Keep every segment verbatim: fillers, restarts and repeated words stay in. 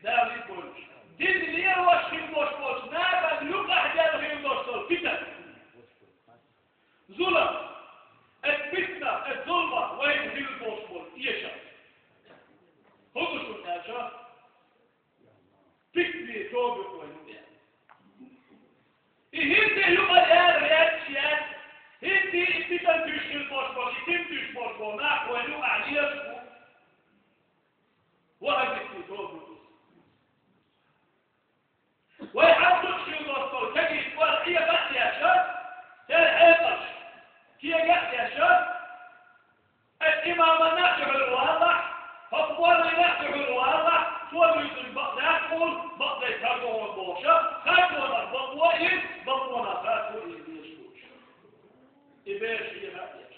Дала ийцабойла. Дин лелош хила болуш болчу нахана юкъахь дерг хила долуш долу питана. Зулам. Эцу питанах, эцу зуламах вайна хила болуш болу эшам. ХӀун ду шуна аьлча? Питане тоба юкъа вайна тӀе. И хӀинца юкъа яра гӀерташ яц, хӀинца и питана туьйсуш хила болуш болу, и тима туьйсуш болуш болу нах вайна юкъахь лелаш бу. Ваха питане тоба юкъа. Вай хьан зудчуьнга долуш долу кегийчу кӀорга Ӏеха а деш, церан хьекъалш кега а деш, аса имамана а дуьхьал валахь, хӀокху кӀоргана а дуьхьал валахь, цо дуьйцург бакъ дац хьуна, бакъдерг хьан ду хьуна бохуш, хаттонах бакъо а ира, бакъонах хатто а ира дезаш долуш. И бераш Ӏеха а деш.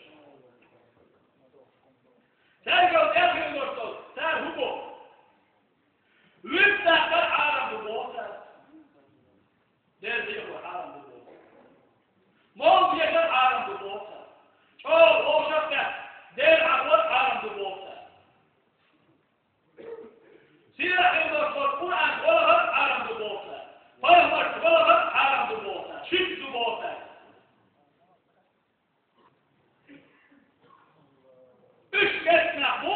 Цаьрга тӀехь хир долуш долу, цара хӀун боху? ВуьрхӀ даккхар хьарам ду боху цара. Дера дехар хьарам ду боху. Мовлид ехар хьарам ду боху цара. ЧӀогӀа вовшах а дац, дера Ӏахор хьарам ду боху цара. Сийлахь хир долуш долу Къуръан гӀо лахар хьарам ду боху цара. Пайхамарца гӀо лахар хьарам ду боху цара. Ширк ду боху цара. Уьш керста нах бу,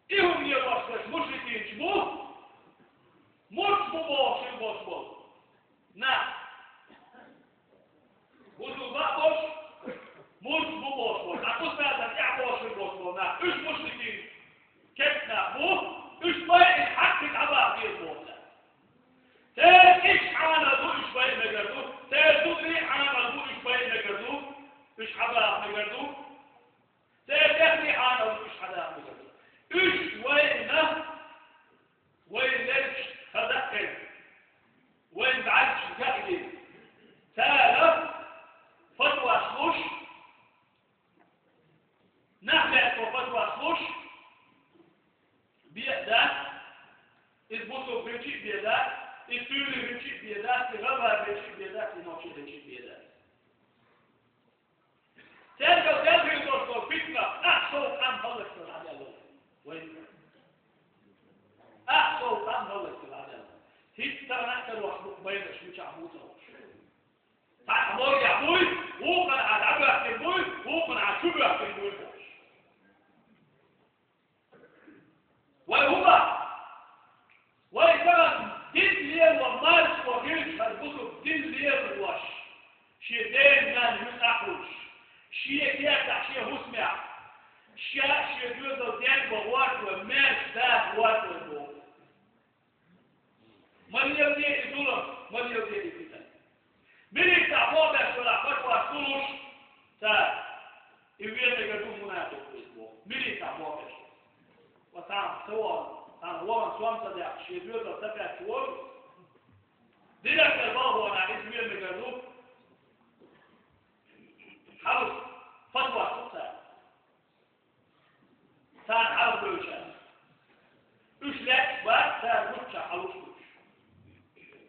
и хӀума лелош берш мушрикинаш бу, мурд бу бохуш хир болуш болу нах. Бусулба а болуш, мурд бу бохуш болу, цхьа устазах тӀехь бохуш хир болуш болу нах. Уьш мушрикин керста нах бу, уьш байина хьакъ дӀабаха беза боху цара. Церан иштта Ӏамал бу, уьш байа мегар ду, церан зударийн Ӏамал бу, уьш байа мегар ду, уьш хьабаха мегар ду, церан дехнийн Ӏамал бу, уьш хьадаха мегар ду. Уьш вайна, вайна лерча хаза а хезна, вайна бӀаьргаш га а гина, цара фатваш луш, нах лаьцна фатваш луш, бен а дац, иза бусулба хилча а бен дац, иза суьйли хилча а бен дац, иза гӀалгӀа хилча а бен дац, иза нохчи хилча а бен дац. Церга делхийла долуш долу питана, ахь сов къам хӀаллакьхила Ӏадаьлла вай. Ахь сов къам хӀаллакьхила Ӏадаьлла. ХӀинца тахана а карош бу-кх байнарш мичахь бу ца хууш. Цхьаъ моргехь буй, вукхунна Ӏа дӀабоьхкина буй, вукхунна Ӏа чу боьхкина буй бохуш. Вай хӀума? Вай тахана дин лело, маршо хилча, хӀара бусулба дин лелош, шен ден-нанна юьхь а хуьлуш, шен кертахь, шен хӀусамехь, ша а, шен доьзал ден бан гӀорта вай, маьрша даха гӀорта вай боху. Ма леладе и зулам, ма леладе и питана. Милица боху беш велахь, пачхьалкхаш ца луш цара. И вен мегар ду мунапикъ ву иза боху. Милица боху беш. Ва цхьана ца вахана, цхьана вахана сом ца даьккха, шен доьзал ца кхаьчча волу. Директор балхонехь иза вен мегар ду. Хьалуш, пачхьалкхаш ду цара. Царна хьалха бевлча. Уьш лаьтташ бац, цара гуччахь хьалуш бу уьш.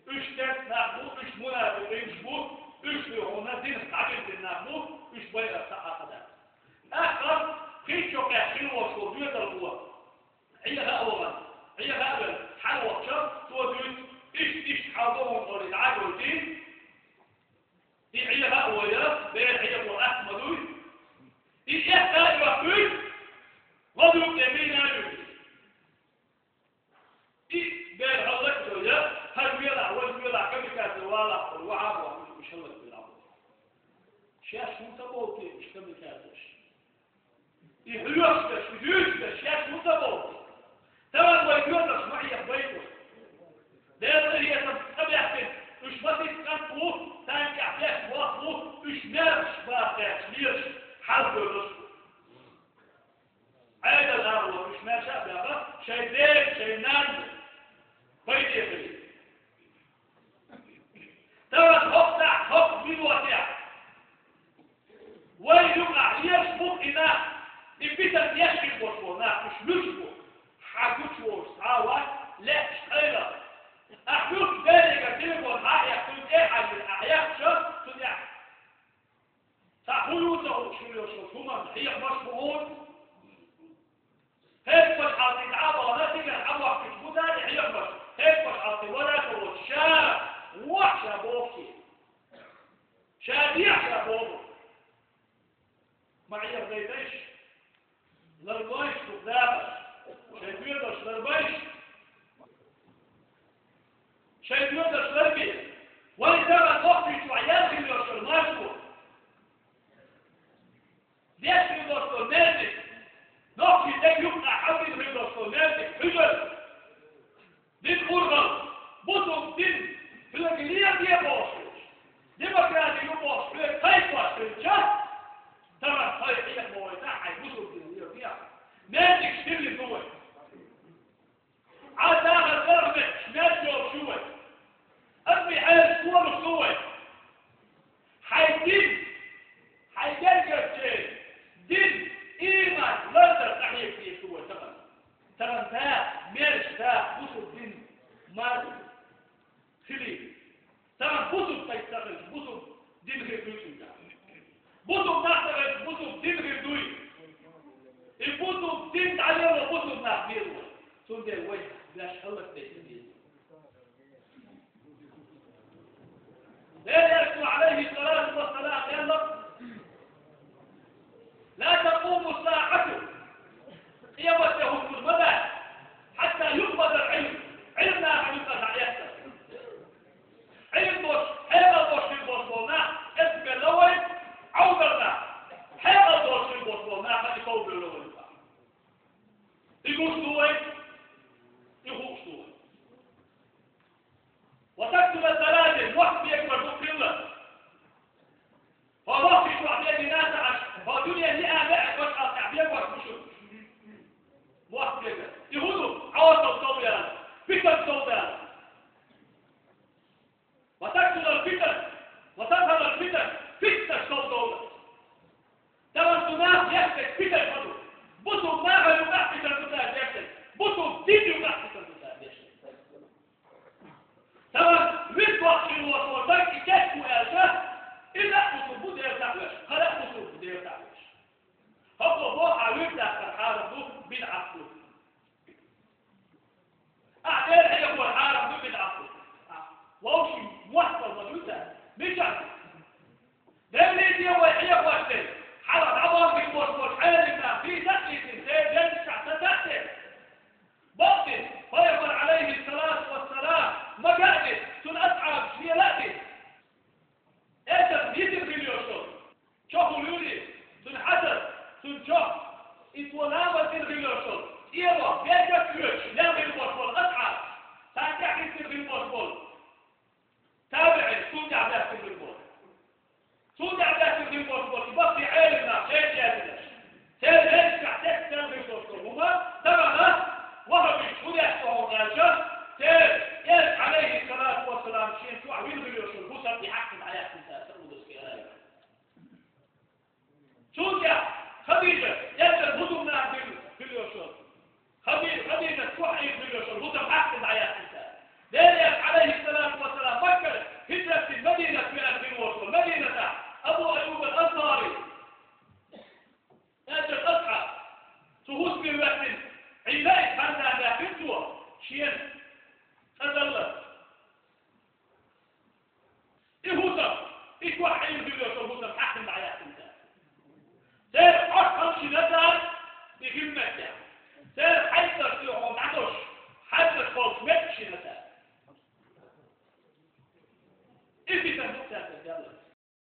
Уьш керста нах бу, уьш мунапикъинаш бу, уьш хьуна динах дӀабиллина нах бу, уьш байа ца Ӏа ца дац. ТӀаккха кхин чу кхаьчна хила волуш волу доьзалхо, Ӏеха а вахана, Ӏеха а ваьлла, хьалавахча, цо дуьйцу, иштта, иштта хьал ду хьуна олий, дӀа а гойтий. И Ӏеха а войла, бер Ӏехо ас ма дуй. И эхь а йохуьйту, ладугӀу тӀе бийна а юьйту. И бер хӀаллакдойла, хӀара велахь, важа велахь, камикадзе валахь, вахьа а бохуьйту, уьш хӀаллакбелахь боху. Шаьш хӀун ца боху те уьш камикадзеш? И хьоьхуш берш, и дуьйцуш берш, шаьш хӀун ца боху? Тахана вай доьзалш ма Ӏехабайта вай. Делан къинхетам цӀа баьхкина, уьш масийтта кӀант бу, царна тӀехь беш воккха бу, уьш маьрша баха гӀерташ лелаш, хьалхавевлаш бу. Ӏедал агӀор уьш маьрша а баьхна, шайн ден, шайн нанна пайде хилийта. Тахана хӀокху сахьт, хӀокху минотехь вай юкъахь лелаш бу и нах, и питана еш хир болуш болу нах, уьш муьлш бу? Хьан гучуволуш цхьа а вац, Бусулба дин мара хилийта. Царна бусулба кхайкхар ца хилча, бусулба дин хир дуй цуьнга. Бусулба нах ца хилча, бусулба дин хир дуй. И бусулба дин дӀалело бусулба нах беза. Цундела вай ваьш хӀаллакдайта деза. Делан Элчано, Ӏалайхи ссалату вассалам, аьлла: «لا تقوم الساعة», къематде хӀуттур ма дац, «حتى يقبض العلم», Ӏилма нахана юкъара дӀаэттар. Ӏилма долуш, хьекъал долуш хир болуш болу нах эцбелла вай, Ӏовдал нах, хьекъал долуш хир болуш болу нахана и ков бевлла вай юкъахь. И гуш ду вай, и хууш ду вай. «وتكثر الزلازل», мохк бегабар ду хилла. ХӀокху мохк чохь бегина ца Ӏаш, хӀокху дуьненан неӀ а, беӀ а башхалла тӀехь бегош бу шуна. Мохк бегар. И хӀун ду? Ӏазап сов яла, питана сов яла. «وتكثر الفتن، وتظهر الفتن», фитнаш сов довла. Тахана цу наха дешнарг питана ма ду. Бусулба наха юкъахь питана ду цара дешнарг. Бусулба дин юкъахь питана ду цара дешнарг. Тахана вуьту вахча хир волуш волу стаг и кечбу аьлча, иза а бусулба ву дера ца хьоьжуш, хӀара а бусулба ву дера ца хьоьжуш. ХӀокхо боху, хьан вуьту даккхар хьарам ду, бидӀат ду. Ахьа Дела хьехор хьарам ду, бидӀат ду. Вовшийн мохк ма дуьйцу, мичахь ду? Мел лийте вай хьехош дерг, хьалха дӀабахкина болуш болу Ӏелам нах, бийца а бийцина, церан дешнашкахь сацахь дерг. Бакъдина, пайхамар, Ӏалайхи ссалату вассалам, ма гаъдина, цуьнан асхьабаш лела а дина. Эцарна йитина хила йолуш йолу чохь хуьлийла, цуьнан хьасар, цуьнан чохь, и цо ламаз дина хила йолуш йолу, цӀено бегга а оьцуш, мел хила болуш болу асхьабаш, царна тӀаьхьа хӀиттина хила болуш болу табиӀин, цунна тӀаьхьа баьхкина хила болу. Цунна тӀаьхьа баьхкина хила болуш болу и баккхий Ӏелам нах, шайна яздинарш. Церан гӀерташкахь тесна мел хила йолуш йолу хӀума, тахана ваххабисташ хӀун деш ду хьуна аьлча, церан Элча, Ӏалайхи ссалату вассалам, шена чохь вина хила йолуш йолу хӀусам и хьаькхна дӀаяьккхина цара Саудовский Аравия. Цул тӀаьхьа Хадижа, эццара бусулба нах хила, хила йолуш йолу. Хади-, Хадижа чохь Ӏийна хила йолуш йолу хӀусам хьаькхна дӀаяьккхина цара. Делан Элча, Ӏалайхи ссалату вассалам, Маккара хиджрат дина Мадинат веана хир волуш волу, Мадинатахь Абу Айюб ал-Ансари, аьллачу асхьаб, цу хӀусаме воьттина, Ӏийна иза, хьанна а даьккхина цо, шена цӀа даллалц. И хӀусам, и чохь Ӏийна хила йолуш йолу хӀусам хьаькхна дӀаяьккхина цара. Церан хьош хала шина цара, и хилла меттехь. Церан хьаьжцӀаш тӀехула дӀадош, хьаьжцӀаш болчу метта шина цара.